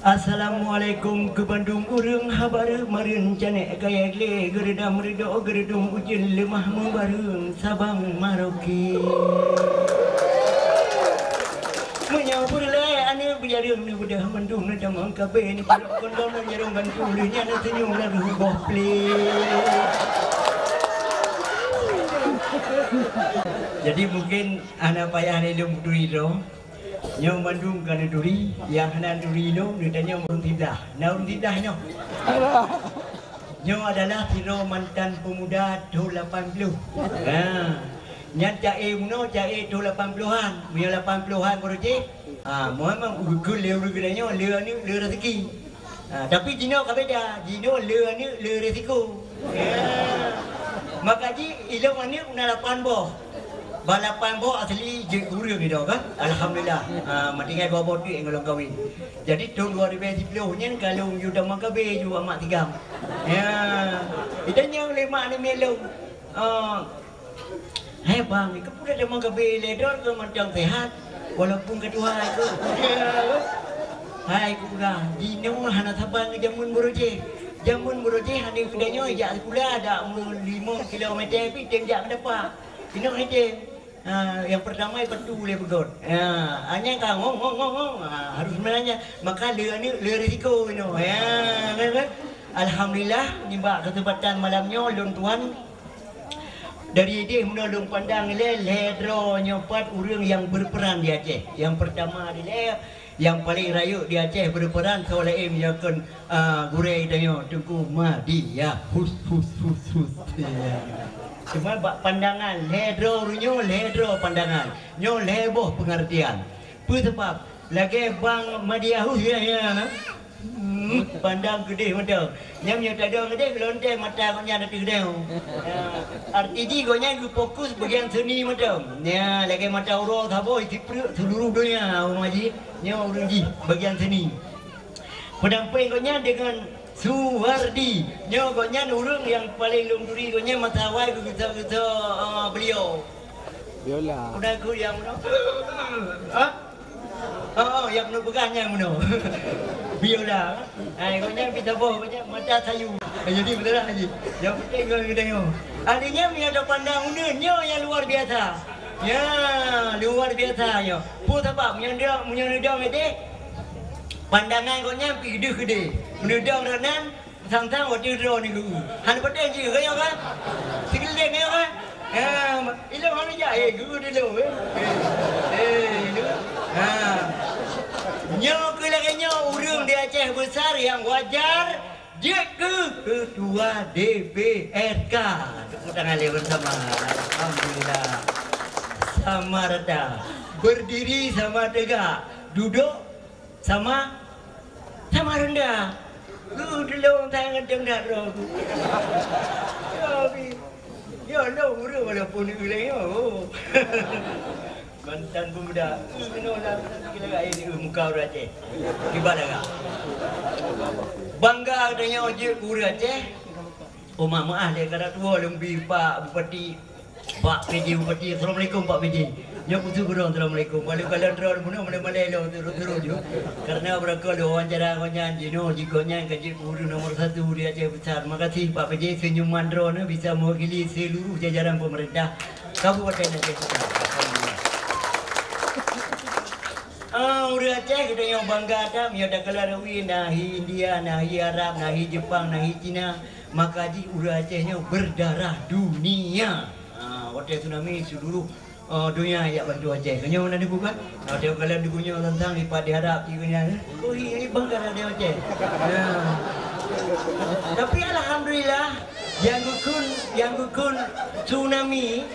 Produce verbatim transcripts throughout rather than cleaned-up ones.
Assalamualaikum keu bandum ureuëng haba reuëk mareun canék kayée glé geureudam reudok geureudum ujeuen leumah meubareueng Sabang Maroke. Meunyoe peureulée aneuëk beujareueng neubeudôh mandum neutamong kabé neuparok kondom neujarong gantung lheueh nyan neuseunyum lam boh plé. Jadi mungkin hana payah lé lôn peuturi droe. Nyoe mandum ka neuturi, nyang hana neuturi nyoe neutanyong ureuëng siblah. Na ureuëng siblah nyoe? Nyoe adalah sidroe mantan peumuda thon lapan ploh. Ha. Nyan caé meunoe caé thon lapan plohan. Meunyoe lapan plohan baroe jih, ha, memang geukheun lé ureuëng geutanyoe le aneuëk le rezeki. Ha, tapi jinoe ka beda. Jinoe le aneuëk le resiko. Ya. Maka jih ilong aneuëk na lapan boh. Balapan boh asli jeuet keu ureuëng nyoe kan? Alhamdulillah. Ha, meutinggai dua boh teuk nyang lôn kawin. Jadi thon dua ribèe siploh nyan ka lôn yue tamong kabé yue amak tigam. Ya. Itanyong lé mak neu milong. Ah, hai bang, keupeue tamong kabé lé droe keu mantong sehat. Walaupun ka tuha keu. Ya. Hai keu peugah, jinoe hana saban keu jameun baroe jih. Jameun baroe jih hana geutanyoe jak sikula dak meulimong kilometer pih tem jak meudapa. Inoe hideh. Ha, nyang pertama ipatu lé beugot. Ha, hanya ka ngong, ngong, ngong, ngong. Ha, harus meulanya. Maka le aneuëk le risiko inoe. Ya, kan, kan? Alhamdulillah, nibak kesempatan malam nyoe lôn tuan dari idéh meunoe lôn pandang lé lhée droe nyoe pat ureuëng nyang berperan di Aceh. Nyang pertama dilée Nyang paleng rayeuk di Aceh beureperan soe laén meunyoe kon, a, gurée tanyoe Teungku Mahdi, ya. Hus, hus, hus, hus. Ya. Cuma bak pandangan, lhée droe ureuëng nyoe, lhée droe pandangan. Nyoe lhée boh peungeurtian. Peue sabab? Lagée bang Mahdi Yahus ya, ya. Hmm, pandang keudeh mantong. Nyang meunyoe tadong keudeh, geulonte mata gobnyan ateueh keudeh. Ya. Arti jih gobnyan geufokus bagian seuni mantong. Ya, lagée mata uroe saboh jipeureuk seuluruh donya, ureuëng Mahdi. Nyoe ureuëng jih bagian seni. Peudampéng gobnyan deungon Suwardi. Nyoe gobnyan ureuëng nyang paleng lôn turi gobnyan masa awai geugisah-gisah, eh, beliau. Biola. Udah ku yang mana? Ha? Oh, oh, nyang keuneuk peugah nyan meunoe. Biola. Hai, gobnyan pih saboh, gobnyan mata sayu. Jadi beutôi lah, Haji. Nyang penting gobnyan geutanyoe. Artinya, meunyoe tapandang uneun nyoe nyang luar biasa. Ya, luar biasa nyoe. Peue sabab meunyoe dong, meunyoe neudong idéh, pandangan gobnyan pih deuh keudeh. Meunyoe dong droe nan, sang-sang watée droe ni geu. Han pateh jih, kaya kan? Sigeuleng, kaya kan? Ha, ilong han jak, eh, geu dulu, eh. Eh, eh, ilong. Ha. Nyoe keu lagée nyoe ureuëng di Aceh Besar nyang wajar jeuet keu Ketua D P R K. Tepuk tangan lé bersama. Alhamdulillah. Sama rata. Berdiri sama tegak. Duduk sama, sama rendah. Lu delong tangan teuh dak droe. Ya, bi. Ya, lo ureuëng walaupun ureuëng, oh. Mantan pemuda. Kena lah, kena lah, eh, muka ureuëng Aceh. Kiban agak. Bangga tanyoe jeuet keu ureuëng Aceh. Oma meuah lé kada tuwo lôn bi Pak Bupati. Pak P J Bupati, assalamualaikum Pak P J. Nyoe khusus keudroe assalamualaikum. Walau kalau droe bunoe malée-malée lôn turun-turun ju. Karena beurangkat lôn wawancara gobnyan jinoe, jih gobnyan ka jeuet ureuëng nomor satu di Aceh Besar. Makasih Pak P J, senyuman droeneuh bisa mewakili seluruh jajaran pemerintah Kabupaten Aceh Besar. Alhamdulillah. Ah, ureuëng Aceh geutanyoe bangga that, meunyoe takalon na hi India, na hi Arab, na hi Jepang, na hi Cina, maka jih ureuëng Aceh nyoe berdarah dunia. Ah, watée tsunami seluruh, ah, dunia jak bantu Aceh. Geutanyoe na dibuka? Watée takalon di geutanyoe tantang lipat di Arab, di geutanyoe. Oh, hi, hi bangga that di Aceh. Ya. Tapi alhamdulillah, nyang geukheun, nyang geukheun tsunami,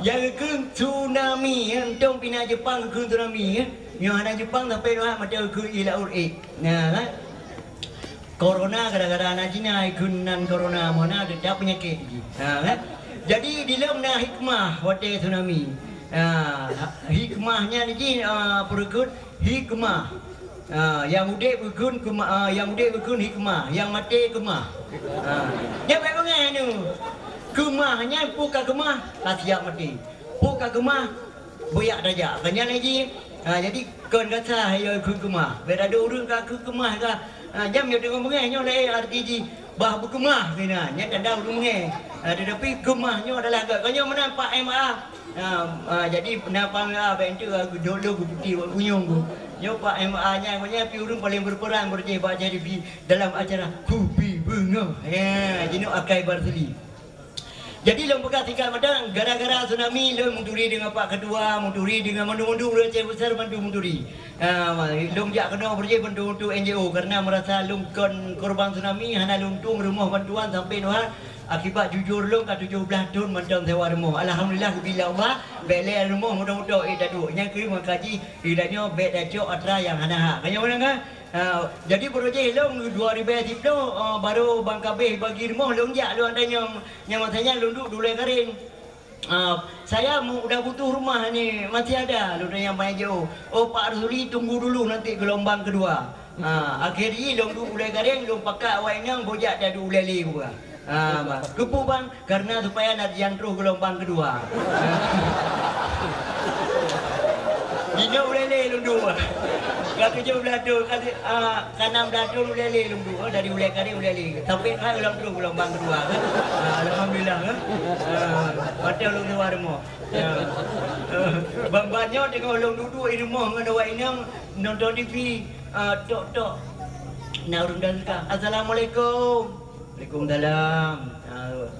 nyang geukheun tsunami, ya, untông pih na Jepang geukheun tsunami, ya. Nyoe hana Jepang sampai nyoe mata geukheun ié laôt ék. Nah, kan? Corona gara-gara na Cina geukheun nan corona, meunan teutap peunyakét jih. Nah, kan? Jadi, di lom na hikmah watée tsunami. Nah, hikmah nyan jih, ah, peureukot hikmah. Ah, nyang udeb geukheun keumah, ah, nyang udeb geukheun hikmah, nyang maté keumah. Ah, nyan bék beungéh nyoe. Keumah nyan peue ka keumah, ka siap maté. Peue ka keumah, beuyak tajak. Ka nyan lagée Ha, jadi kon gata yo keu keumah. Beda ada ureuëng ka keu keumah ka. Ha, jam yo tengok mengeh nyoe lé arti ji bah beukeumah kena. Nyan tanda ureuëng mengeh. Ha, tetapi keumah nyoe adalah gata. Kau nyoe meunan Pak M A. Ha, ha, jadi na Pak M A baik tu dulu ke putih wak kunyong tu. Nyoe Pak M A nyan, nyan pi ureuëng paling berperan berjih bak jadi pi dalam acara Kupi Beungoh. Ya, jinoe akai barseli. Jadi lôn peugah tingkat mantong, gara-gara tsunami lôn meuturi dengan Pak Ketua, meuturi dengan mandum-mandum ureuëng Aceh besar mandum meuturi. Ah, lôn jak keunoe beurjih bantu untuk N G O karena merasa lôn kon korban tsunami, hana lôn tueng rumoh bantuan sampai nuhat akibat jujur lôn ka tujoh blaih thon mantong sewa rumoh. Alhamdulillah geubri lé Allah, bék lé rumoh mudah-mudah eh taduek. Nyang keu meukaji, eh tanyoe bék tacok atra nyang hana hak. Kanyang mana kan? Ha, jadi beurujih lôn dua ribèe siplôh, eh, baru ban ka abéh bagi rumoh lôn jak lôn ata nyang, nyang masa nyan lôn duek di Ulèe Gareng. Ha, saya mu-, udah butuh rumah ni, masih ada lôn tanyong ban jauh. Oh, Pak Rusuli, tunggu dulu nanti gelombang kedua. Ha, akhé jih lôn duek Ulèe Gareng, lôn pakat awak inong, bujak taduek Ulèe Lheue buka. Ah, bah. Keupeue bang? Karena supaya na nyang troh gelombang kedua. Jinoe Ulèe Lheue lôn duek. Ka tujoh blaih thon, ka, ah, ka nam blaih thon Ulèe Lheue lôn duek. Oh, dari Ulèe Gareng Ulèe Lheue. Sampai ka lôn troh gelombang kedua kan. Ah, alhamdulillah kan. Ah, mantong lôn keluar rumoh. Ya. Ah, ban-ban nyoe teungoh lôn duek di rumoh ngon awak inong nonton T V. Ah, tok-tok. Na ureueng datang. Assalamualaikum. Waalaikumsalam. Ah,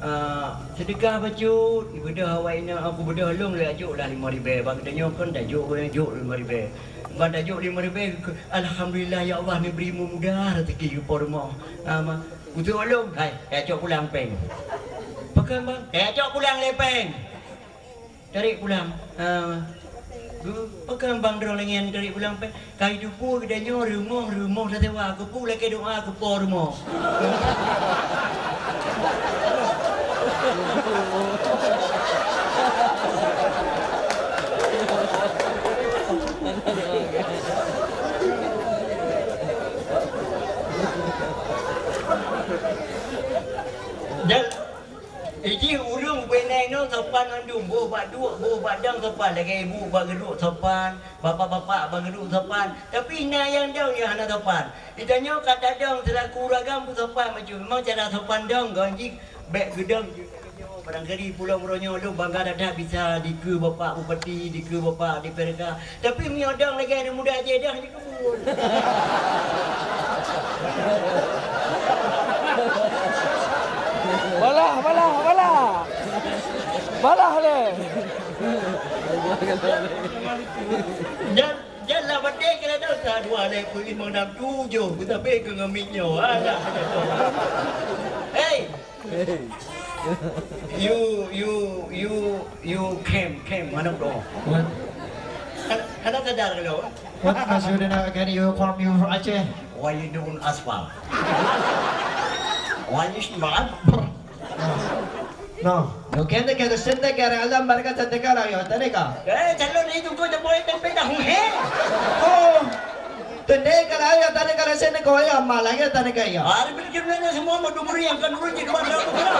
ah, seudeukah bacut, ibeudôh awak inong, aku beudôh lôn lé ajok lah lima ribèe. Bak geutanyoe kon tajok, kon tajok lima ribèe. Ban tajok lima ribèe, alhamdulillah ya Allah, neubri mudah rezeki keu po rumoh. Ah, ma, kuteuek lôn, hai, kacok pulang péng. Pakon bang? Kacok pulang lé péng. Tarék pulang. Ha. Gu-, pakon bang droe lagèe nyan tarék pulang péng? Ka jiteupeue geutanyoe rumoh, rumoh tasewa. Keupeue lakèe doa keu po rumoh. Dan Ijih ureueng ubé na inoe sopan mandum, boh bak duek, boh bak dong sopan, lagèe ibu bak geuduek sopan, bapak-bapak bak geuduek sopan. Tapi na nyang dong nyang hana sopan. Geutanyoe ka tadong seulaku ureueng agam pun sopan bacut. Memang cara sopan dong, kon jih bèk geudong. Barangkali pulo meuronyong lôn bangga that-that bisa dikeue bapak bupati, dikeue bapak D P R K. Tapi meunyoe dong lagèe aneuk muda jih dong. Balah, balah, balah. Balah lé. Jan, jan lah beutôi kira dah sa dua lé peuet limong nam tujoh. Beutabe keu ngon miet nyoe. Alah. Hei. You, you, you, you came, came, manok doh. What? Hana, hana sadar ke lo? What must you do now? Can you form you from Aceh? Why you doing aspal? Why you smart? No. No. No, can they get a send they get a alam baraka send they get a yo, tadeka. Eh, calon itu kau dah boleh tempe dah, he? Oh. Teuntèe ka lahé, teuntèe ka lahé, seuneuk keu ayah, ma lahé, teuntèe ka ayah. Hari ini jumlahnya semua mau dua puluh yang kan urut jadi bandar tu kan.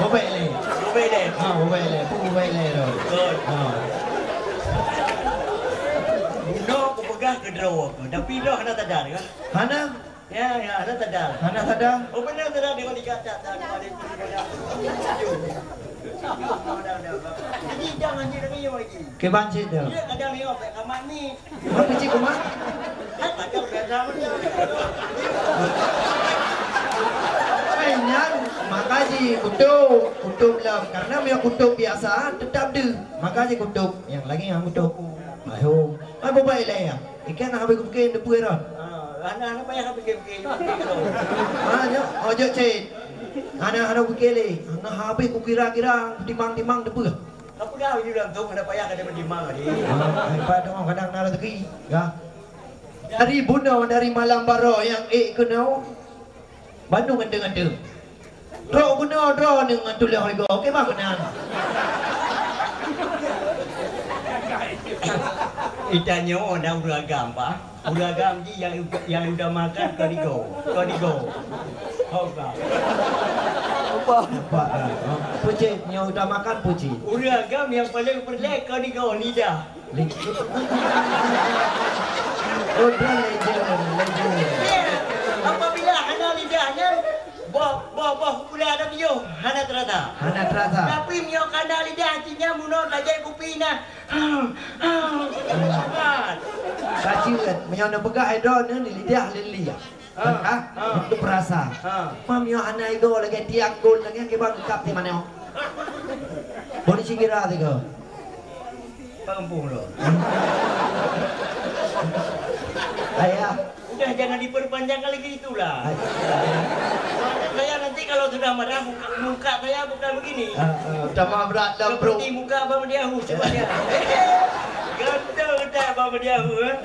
Bubek lé. Bubek lé. Ha, bubek lé. Pu bubek lé tu. Betul. Ha. Bunoe kupeugah keu droe aku, tapi droe hana sadar kan? Hana. Ya, ya, hana sadar. Hana sadar. Oh, benar sadar dia ni kata tak ada. Jadi jangan dia lagi lagi. Ke bancit dia. Dia kadang dia sampai kamar ni. Mana cik rumah? Hai, nyan, maka ji kutôb, kutôb lom. Karena meunyoe kutôb biasa, tetap deuh. Maka ji kutôb. Nyang lagèe nyang kutôb. Ayo. Ai, bobai lé ya. Ikan nak habis kupikir debu erot. Ah, hana, hana payah pikir-pikir. Ah, nyo, ojo cit. Hana, hana pikir lé. Hana habis kukira-kira, timang-timang debu. Apa dah uji langsung, hana payah kata bertimang tadi. Ah, hebat dong, kadang na rezeki. Ya. Dari bunoe, dari malam baroe nyang ék keunoe, bandum ganteng-ganteng. Trok keunoe droeneuh ngon tuléh hareuga. Oke bah keunan. Itanyoe na ureueng agam, bah. Ureueng agam jih nyang, nyang utamakan kodigo. Kodigo. Ho, bah. Nampak, ha? Pucit, nyang utamakan pucit. Ureueng agam nyang paleng peureulèe kon igoe lidah. Li-, oh, dia legend, legend. Ya, apabila hana lidah nyan, boh, boh, boh gula dak piôh hana terasa. Hana terasa. Tapi meunyoe kana lidah cit nyan, bunoe tajak kupi na. Saban. Ka jeuet, meunyoe neupeugah hai droeneuh, lidah lé liah. Ha, ha, ha. Untuk perasa. Ha. Mam yo hana igo lagèe tiang gol lagèe kiban kap di mana. Boleh singira tiga. Kampung lo. Ayah. Udah, jangan diperpanjangkan lagi itulah. Ay- Soalnya saya nanti kalau sudah marah, muka, muka saya bukan begini. Ah, ah, tambah berat dah, bro. Seperti muka Abang Diahu, coba lihat. Ganteng tak Abang Diahu, eh?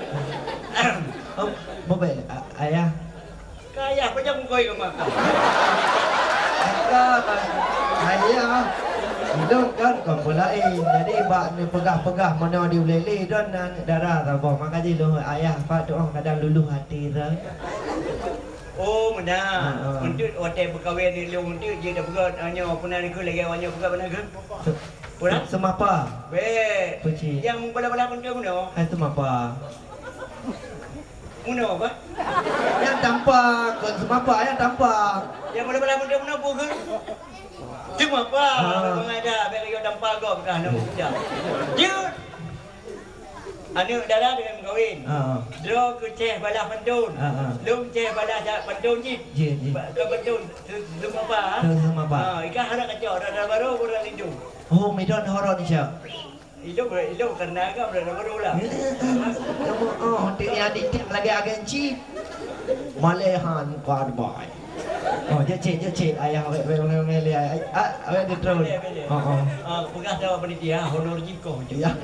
Oh, bobek, a-, ayah. Kaya apa jangan kau yang makan? Ayah. Ayah. Ilong kan kau pun lain. Jadi bak ni peugah-peugah mana di ulele dan aneuk dara saboh. Maka jih lôn ayah pat tu kadang luluh hati dah. Oh, meunan. Ha, ha. Untuk watèe beukawen ni lôn untuk jih dah peugah, nyoe pernah ni ke lagi awak nyoe peugah pernah ke? Se-, Pernah? Semapa. Bek. Puji. Yang bala-bala pun dia bunuh. Hai semapa. Bunuh apa? Yang tampak, kon semapa, yang tampak. Yang bala-bala pun dia bunuh, bukan? Semapa. Ah. Memang ada, bek yang tampak kau bukan, nak buka. Dia aneuk dara dengan mengkawin. Ah. Droe keu ceh balah pantun. Ah, ah. Lôn ceh balah ja-, pantun cit. Jih, jih. Ba-, ke pantun. Se-, semapa, ha? Se-, semapa. Ha, ikan harap kacau, rada baru, kurang lindung. Oh, midon horor ni, Syah. Ilong, ilong karena agam dah baru lah. Kamu, oh, dia yang ditiap lagi agen chip. Malehan muka debai. Oh, jeuet cit, jeuet cit. Ayah awak, awak, awak, awak, awak, awak, dia terus. Boleh, boleh. Oh, oh. Ah, peugah dah panitia, honor jikoh je. Ya.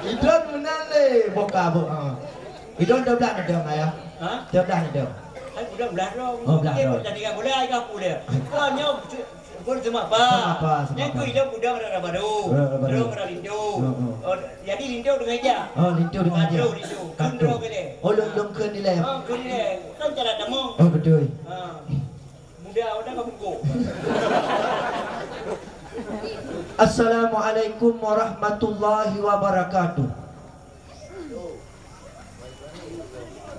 Idon meunan le, boka bo. Ah. Idon dua belas ni dong, ayah. Ha? Dua belas ni dong. Hai, dua belas dong. Oh, belas dong. Pertandingan bola, ayah apa dia? Kau nyob Pun semapa. Semapa, semapa. Nyan keuh ilong udang rara baru. Rara baru. Droe rara linto. Heeh. Oh, jadi linto deungon ija. Oh, linto deungon ija. Droe linto. Kheun droe keu lé. Oh, lôn, lôn kheun ilèe. Oh, kheun ilèe. Kan cara tamong. Oh, betul. Ha. Muda awak dah kapungkok. Assalamualaikum warahmatullahi wabarakatuh.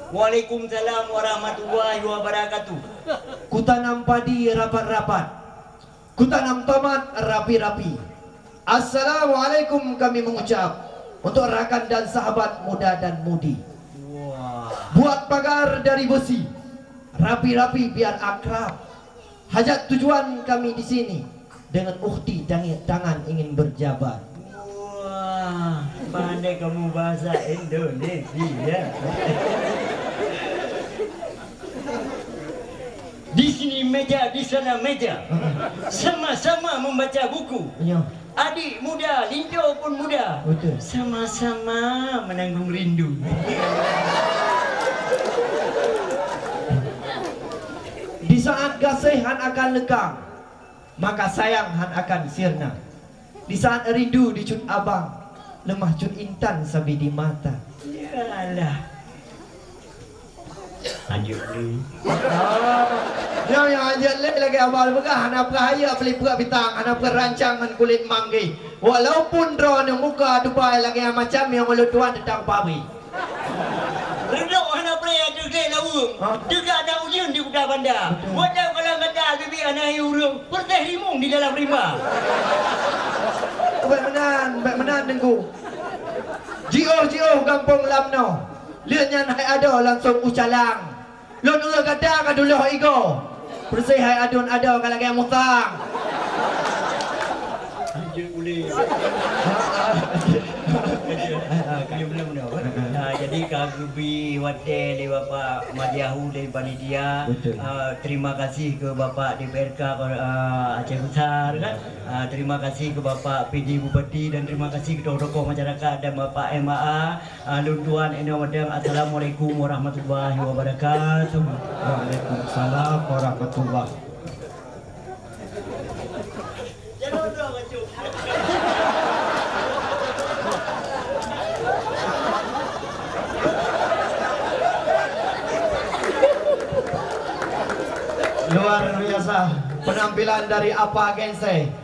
Waalaikumsalam warahmatullahi wabarakatuh. Kutanam padi rapat-rapat. Kutanam tomat rapi-rapi. Assalamualaikum kami mengucap untuk rakan dan sahabat muda dan mudi. Wah. Buat pagar dari besi. Rapi-rapi biar akrab. Hajat tujuan kami di sini dengan ukhti tangi-, tangan ingin berjabat. Wah, pandai kamu bahasa Indonesia. Di sini meja, di sana meja. Sama-sama membaca buku. Iya. Adik muda, linto pun muda. Betul. Sama-sama menanggung rindu. Di saat gaséh han akan lekang, maka sayang han akan sirna. Di saat rindu di cut abang, leumah cut intan sabe di mata. Yalah. Lanjut dulu. Oh. Nyoe nyang lanjut lé lagèe abang peugah, hana peuhayeu peulipeuek bitang, hana peurancang ngon kulét manggih. Walaupun droeneuh muka Dubai lagèe macam nyang ulôn tuan teutap pabri. Reudok hana pré ateueh glé laweueng. Ha? Teuga na ujeuen di Kuta Banda. Betul. Watèe kalon gata bibi hana hi ureueng, peureuteh rimueng di dalam rimba. Bèk meunan, bèk meunan, Teungku. Jiôh-jiôh gampông Lamno. Lheueh nyan hai adoe langsông u Calang. Lôn ureueng gata ka duloh igoe. Peureuseh hai aduen adoe ka lagèe musang. Lanjut ulèe. Ha, ha. Lanjut. Ha, ha. Lanjut ulèe. Ha, jadi ka geubri watèe lé Bapak Madiahu dari panitia. Betul. Ah, terima kasih ke Bapak D P R K, ah, Aceh Besar, kan? Ah, terima kasih ke Bapak P J Bupati dan terima kasih ke tokoh-tokoh masyarakat dan Bapak M A A. Ah, lôn tuan inoe watèe, Assalamualaikum warahmatullahi wabarakatuh. Waalaikumsalam warahmatullahi. Luar Penampilan dari Apa Gensai.